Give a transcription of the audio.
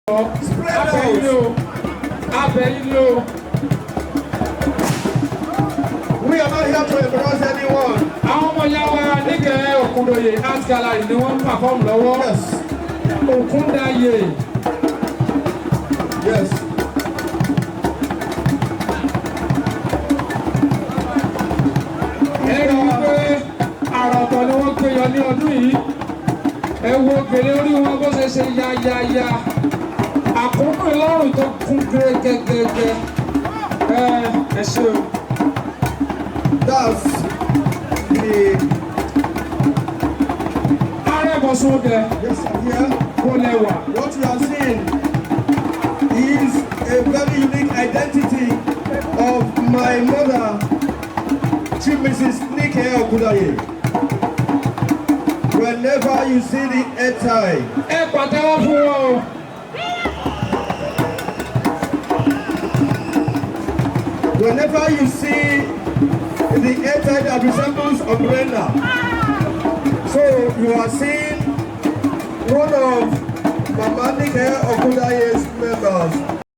Spread Abẹ́yìn ni out. o, abẹ́yìn ni o. We are not here to embarrass anyone. Àwọn ọmọ ìyá wa Níkẹ́ Òkúndòyè Art Gallery ni wọ́n ń perform lọ́wọ́. Òkúndàyè. Ẹ rí i pé àrà ọ̀tọ̀ ni wọ́n gbé yọ ní ọdún yìí. Ẹ wo gèlè orí wọn bó ṣe ṣe ya ya ya. Àkókò ìlọrùn tó kún gẹ́gẹ́gẹ́. Ẹ ṣe o. That's the Ààrẹ Bọ̀sùn Ògẹ̀ Yes, here. kò lẹ́wà. What you are seeing is a very unique identity of my mother, Chief Mrs. Nike Okundaye. Whenever you see the head tie, Ẹ pàtẹ́wọ́ fún wọn o. Whenever you see the head tie that resembles umbrella, so you are seeing one of Mama Nike Okundaye's members.